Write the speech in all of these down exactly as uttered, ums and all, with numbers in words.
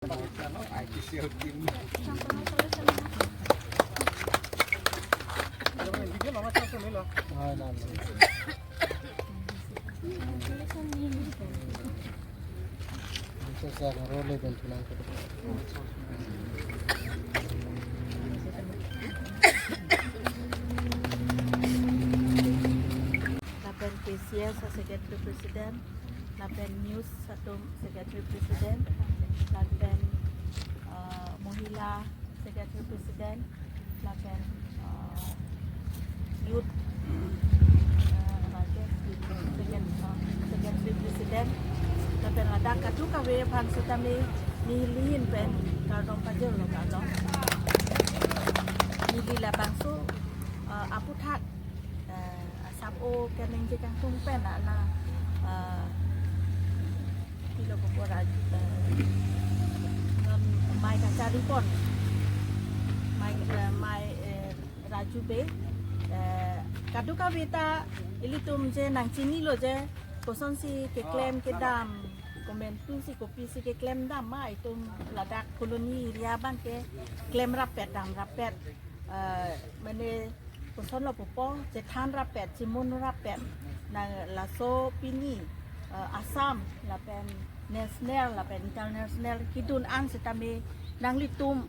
Lapen K C S a Secretary President, lapen News atum Secretary President, lapen, uh, Mohila Secretary President, lapen, uh, Youth, uh, Secretary, uh, Secretary President, lapen ladak kadokave aphan sitame nelihin pen kardom pajirlo, kardom. Neli labangso, uh, aputhak, uh, asap o keningje kangtung pen ala, uh, pilo pupo ra, uh, non mai kachari pon. Mai, uh, mai, uh, Raju Bey, uh, kadokave ta ilitum je nangchinilo je kosonsi keklem kedam, komantusi kopisi keklem dam ma, itum ladak Phuloni area abangke klem rapet, dam rapet, uh, mane kosonlo pupo, chethan rapet, chimun rapet. Na laso pini, uh, Assam lapen national lapen international kedun an sitame nanglitum,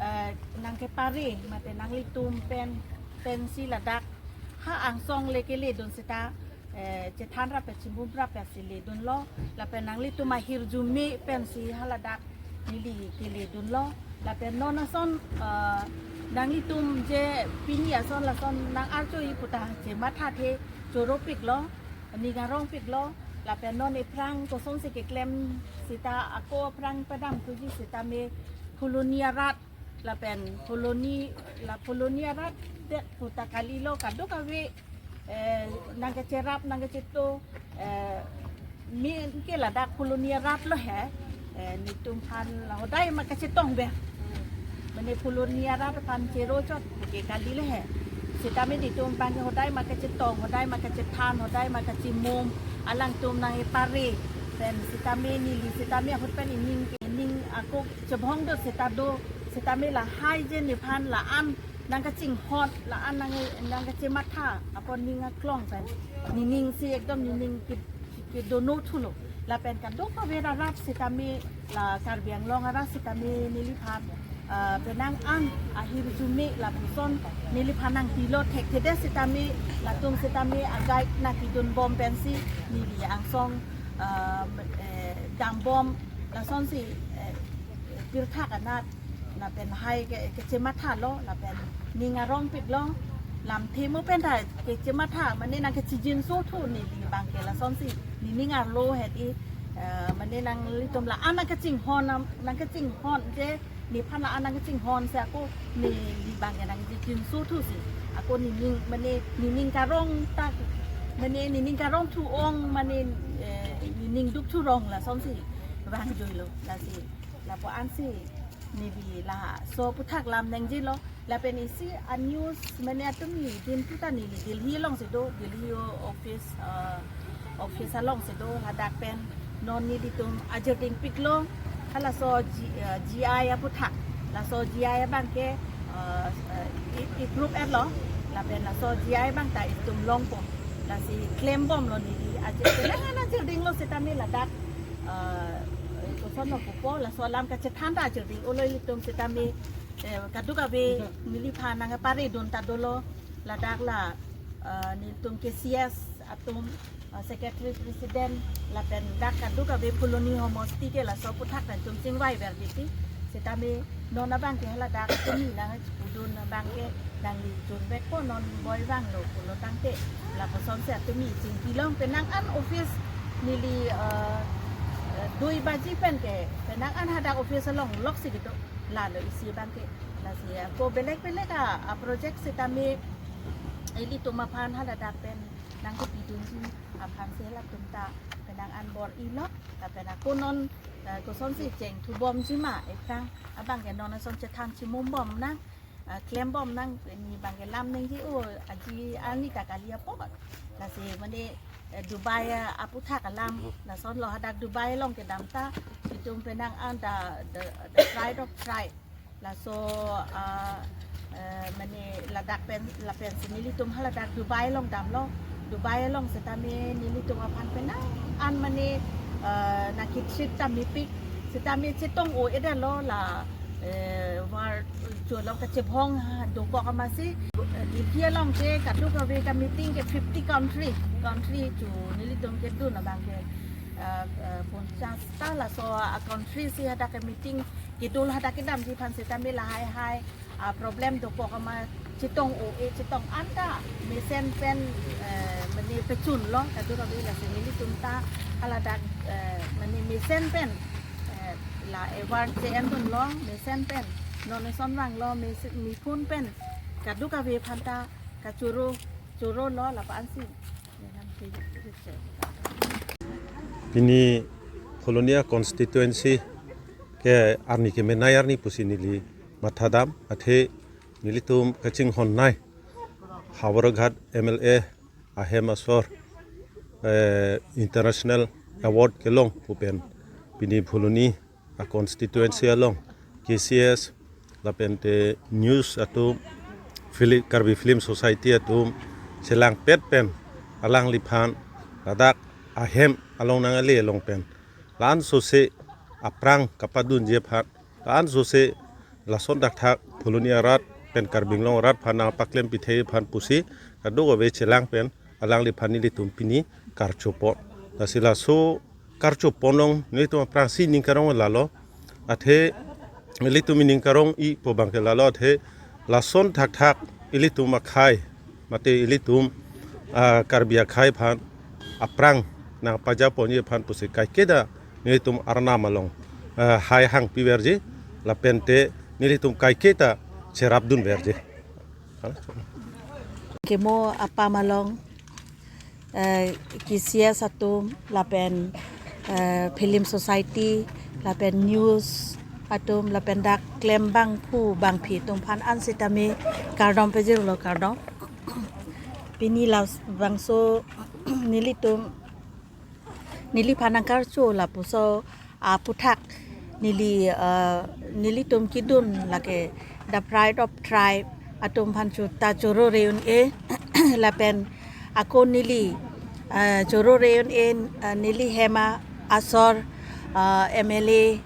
uh, nangkepare mate nanglitum pen, pensi ladak ha angsong le keledun sita, eh, chethan rapet, chimun rapet si ledunlo, lapen nanglitum ahirjume pensi haladak neli keledunlo, lapen non ason, eh, nanglitum je pini ason lason nang-arjoi puta chemathathe, choropiklo, ning arongpiklo, lapen non ephrang kosonsi keklem sita ako aphrang padamthuji sitame Phuloni arat, lapen Phuloni, la Phuloni arat det puta kalilo, kadokave, eh, nangkacherap, nangkacheto, eh, min ke ladak Phuloni arat lo he, eh, netum aphan la hodai ma kachetong be. Mane Phuloni arat aphan chero chot ke kalilo he. Sitame netum abang ke hodai ma kachetong, hodai ma kachethan, hodai ma kachimum, alangtum nangkepare. Pen sitame neli, sitame ahut pen ining, ining ako chebhong do sita do, sitame lahai je nephan la-an nangkachinghon, la-an nang, nangkachematha apon ning aklong pen nening si ekdom nening ke, kedono thulo. Lapen kadokave arat sitame, la Karbi Anglong arat sitame neliphan, ah, penang an ahirjume lapuson neliphan nangpilo, thekthedet sitame latum sitame a-guide nangkedunbom pensi neli angsong, ah, eh, dambom lasonsi, eh, pirtha kanat lapen hai ke, kechemathalo, lapen ning arongpiklo, lamthe mo penta kechematha, mane nangkechijinso thu neli abang ke lasonsi nening arlo hedi, eh, mane nanglitum la-an nangkachinghon, nangkachinghon je nephan la-an nangkachinghon si ako neli abang ke nangkechijinso thusi ako nening, mane nening karong ta, mane nening karong thu ong, mane, eh, nening duk thu rong lasonsi vangjoilo, lasi lapu ansi neli laso aputhak lam nangjilo. Lapen isi a-news mane atumi din puta neli Delhi alongsi do, Delhi o-, office, eh, office alongsi do, hadak pen non nelitum ajirdingpiklo halaso G-, eh, G I aputhak. Laso G I abang ke, eh, eh, i-, i-group erlo, lapen laso G I abang ta itum longpo. Lasi klembomlo neli, ajir, penang an ajirdinglo sitame ladak, eh, kosonlo pupo, laso alam kachethan ta ajirding-olo ilitum sitame, eh, kadokave neliphan nangparedun ta dolo, ladak la, eh, nelitum K C S atum, eh, Secretary President, lapen dak kadokave Phuloni homosti ke laso aputhak nangtum chingvaiver titi, sitame non abang ke haladak tumi nangchipudun abang ke nangli chunvekpo, non boi vanglo pulo tangte lapusonsi atumi chingkilong, penang an office neli, eh, eh, dui baji pen ke penang an hadak office along loksi kedo, lalo isi abang ke. Lasi ako belek belek a, a-project sitame ilitum aphan haladak pen nangkepidunji aphansi latum ta penang an bor-ilo, lapen ako non, eh, kosonsi chengthubomji ma, ephrang abang ke non ason chethan chimumbom nang, eh, klembom nang, pini abang ke lam nangji o aji arni ta kali apot. Lasi mane, eh, Dubai, eh, aputhak alam, lasonlo hadak Dubai along kedam ta, Tum penang an the, the, the pride of tribe. Laso, ah, eh, mane ladak pen, lapen si nelitum haladak Dubai along damlo. Dubai along setame nelitum aphan penang an mane, eh, nangkethit ta mepik. Setame chetong-o-edetlo la, eh, war cholong kachebong ha dokok amatsi. Eh, Delhi along ke kadokave ka meeting ke fifty country, country chu nelitum kedun abang ke, eh, eh, ponchas ta laso a country si hadak ke meeting kedul hadak kedamji aphan setame lahai hai, ah, problem dokok amat chetong-o-e chetong an ta mesen pen, eh, mane pechunlo kadokave lasi nelitum ta haladak, eh, mane mesen pen, eh, la award che-endunlo mesen pen non eson vanglo mesen, mephun pen kadokave aphan ta kachoro chorolo lapu-an si. Pini Phuloni a constituency ke arni kemenei arni pusi neli mathadam athe nelitum kachinghonnei Howraghat M L A ahem asor, eh, international award kelong pu pen pini Phuloni a constituency along K C S lapen te news atum, Fili-, Karbi Film Society atum chelangpet pen alangliphan ladak ahem along nangkele along pen la-an sose aphrang kapadunji aphan, la-an sose lason thakthak Phuloni arat pen Karbi Anglong arat aphan nangpaklem pithekji aphan pusi kadokave chelang pen alangliphan nelitum pini karchopon. Lasi laso karchopon along nelitum aphrangsi ning karong lalo. Athe nelitum ning karong-ipo abang ke lalo athe lason thakthak ilitum akhei mate ilitum, ah, Karbi akhei aphan aphrang nangpajaponji aphan pusi kaiketa nelitum arnam along, ah, hai hangpiverji lapen te nelitum kaiketa cherapdunverji. Kemo apam along, eh, K C S atum lapen, eh, Film Society lapen news atum lapen dak klembangphu bangphi atum aphan an sitame kardom pajirlo, kardom. Pini labangso nelitum neliphan nangkarcho lapuson aputhak neli, eh, nelitum kedun lake the pride of tribe atum aphan chu ta choro re-un-e lapen ako neli, eh, choro re-un-e, eh, neli hem asor, eh, M L A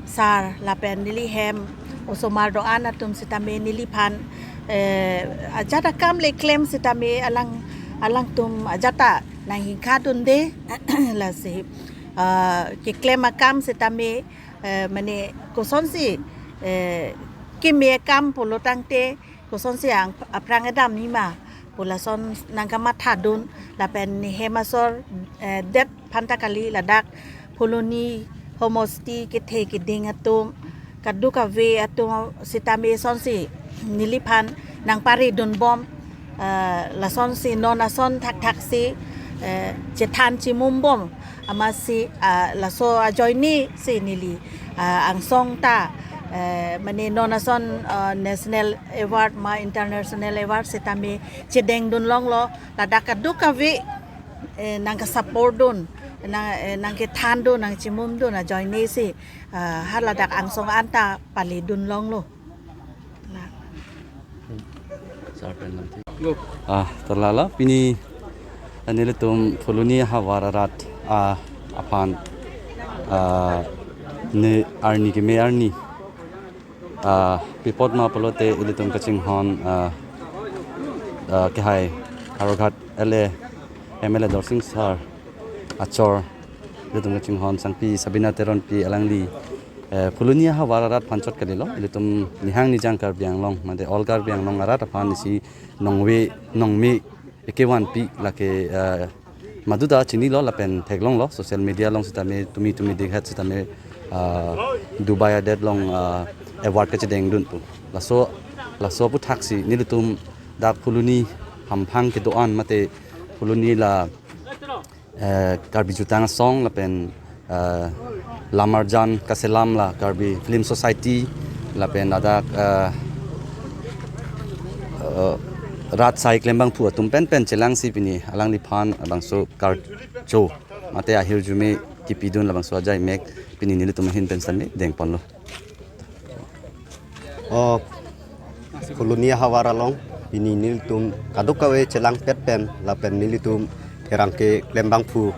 sir lapen neli hem osomar do-an atum sitame neliphan, eh, ajat akam le klem sitame alang, alangtum ajat ta nanghingkha dunde lasi, ah, keklem akam sitame, eh, mane kosonsi, eh, keme akam pulo tangte kosonsi ang aphrang kedam nima pu lason nangkamathadun lapen ne hem asor, eh, det aphan ta kali ladak Phuloni homosti kethe keding atum kadokave atum sitame sonsi neliphan nangparidunbom, eh, lasonsi non ason thakthaksi, eh, chethan chimumbom amatsi, ah, laso ajoine si neli, ah, angsong ta, eh, mane non ason, ah, national award ma international award sitame chedengdunlonglo ladak kadokave, eh, nangkasupportdun, nang, eh, nangkethandun, nangchimumdun ajoine si, ah, haladak angsong an ta palidunlonglo. Ah, ta lalo pini, eh, nelitum Phuloni ahavar arat, ah, aphan, ah, ne arni keme arni, ah, pi apot ma pulote ilitum kachinghon, ah, ah, kehai Howraghat L A, M L A Dorsing sir achor, ilitum kachinghon sangpi Sabina Teronpi alangli, eh, Phuloni ahavar arat aphan chot kalilo, ilitum nihang nijang Karbi Anglong, mate all Karbi Anglong arat aphan isi nongve nongme ekevanpi lake, eh, maduta chinilo lapen theklonglo, social media along sitame tumi tumi dikhat sitame, ah, Dubai adet along, ah, award kachedengdun pu. Laso, laso aphuthaksi nelitum dak Phuloni hamphang kedo-an mate Phuloni la, eh, Karbi Jutang Asong lapen, eh, Lamarjan Kaselam la Karbi Film Society lapen ladak, eh, eh, rat asai klembangphu atum penpen chelangsi pini alangliphan labangso karcho mate ahirjume kipidun labangso ajai mek Pini nelitum ahin pen sitame dengponlo. O Phuloni ahavar along pini nelitum kadokave chelangpet pen lapen nelitum pherangke klembangphu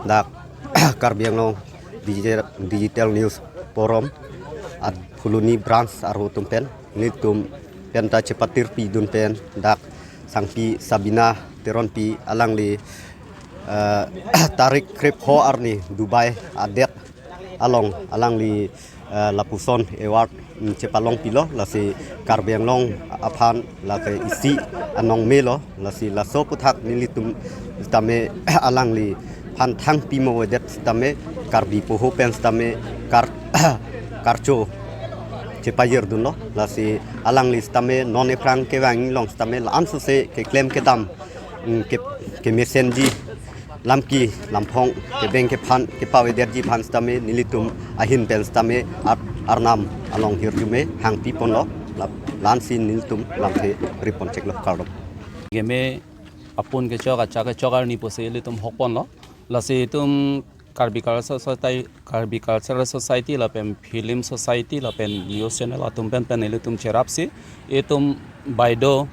dak Karbi Anglong Digital, Digital News Forum at Phuloni branch arlo atum pen nelitum penta chepatirpidun pen dak sangpi Sabina Teronpi alangli, eh, tarik krepho arni Dubai adet along alangli, eh, lapuson award, mm, chepalongpilo, lasi Karbi Anglong aphan lake isi anong melo, lasi laso aputhak nelitum sitame alangliphan thangpi mo avedet sitame Karbi poho pen sitame kar-, karcho chepajirdunlo, lasi alangli sitame non ephrang kevang along sitame la-an sose keklem kedam, mm, ke, kemesenji lamki lamphong kebeng kephan kepavedetji aphan sitame nelitum ahin pen sitame Ar-, Arnam along hirjume hangpiponlo, la-, la-ansi nelitum lamthe ripon cheklo, kardom. Game apun kechok achak kechok arni pusi ilitum hokponlo. Lasi itum Karbi Cultural Society, Karbi Cultural Society lapen Film Society lapen News Channel atum pen pen ilitum cherapsi itum Baido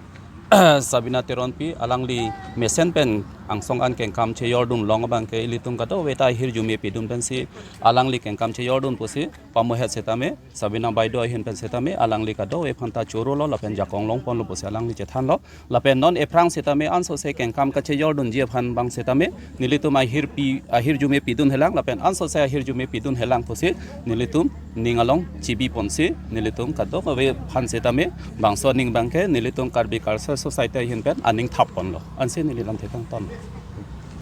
Sabina Teronpi alangli mesen pen angsong an kengkam chejordun long abangke ilitum kadokave ta ahirjume pidun pensi alangli kengkam chejordun pusi pamohet sitame Sabina Baido ahin pen sitame alangli kadokave aphanta chorolo lapen jakong longponlo pusi alangli chethanlo. Lapen non ephrang sitame ansose kengkam kachejordunji aphan bang sitame nelitum ahirpi, ahirjume pidunhelang lapen ansose ahirjume pidunhelang pusi nelitum ning along chibiponsi nelitum kadokave aphan sitame bangso aning abangke nelitum Karbi Cultural Society ahin pen aning thapponlo. Ansi neli lamthe kangton.